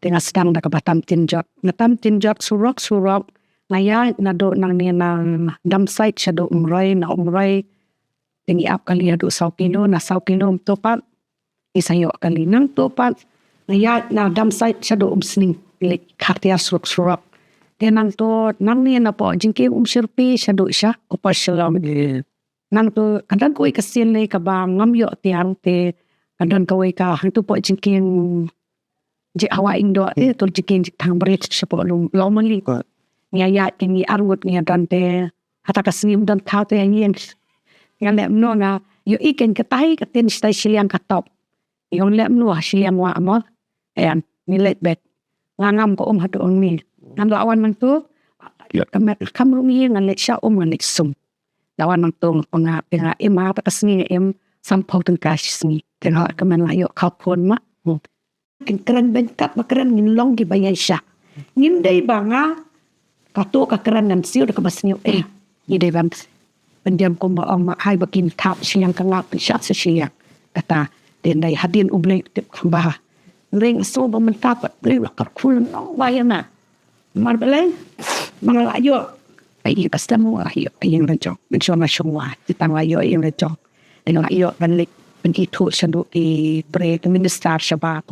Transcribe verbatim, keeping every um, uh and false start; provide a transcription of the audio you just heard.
Te nga sdang da kaba tam tin jot. Nga tam tin jot surok surok. Nga ïaid naduh nangne na Damsait shaduh Umroi, na Umroi te ngi ap kali haduh saw kilo, na saw kilo mynta pat ngi sa ïoh kali. Nangta pat nga ïaid na Damsait shaduh Umsning, leit khatiar surok surok. Te nangta nangne napoh jingkieng Umshyrpi shaduh sha Upper Shillong. Nangta ka don kawei ka sien lei kaba ngam ïoh tiar, te ka don kawei ka hangta poh jingkieng Jinghawa Indo, te to jingkieng Jingthang Bridge shapoh Lawmali. Ngi ïaid te ngi arngut ngi don te hata ka sngi ym don thaw te ïa ïeng. Nga leh kumno, nga ïohi kein katai ka tin shatai shiliang ka top. Ïong leh kumno ha shiliang wah mo. Em, ngi leit beit. Nga ngam ka um haduh hangne. Ngan la wan nangta. Ka met kam rung ïa ngan leit sha um ngan leit sum. La wan nangta nga pynga, pynga im ha kata ka sngi nga im sanphew tyngka shi sngi. Te nga ka men la ïoh khaw phone ma. Kin kren beiñ kat ba kren ngin long kiba ïaishah. Ngim dei ba nga kato ka kren ngan siew da kaba sniew eh. Ngi dei ban pyndiam kumba ong ma hai ba kin thap shiliang ka ngap pynshah sa shiliang. Kata dei, dei hadien U Blei tip kham bha. Ring so ba mynta pat Blei la kyrkhu nong ba ïa nga. Mar balei? Ba nga la ïoh ka ïing ka sem, nga la ïoh ka ïing la jong. Mynshuwa nga shong wai, te tang la ïoh ïing la jong. Te nga la ïoh ban leit pynithuh shaduh i Prime Minister shabar.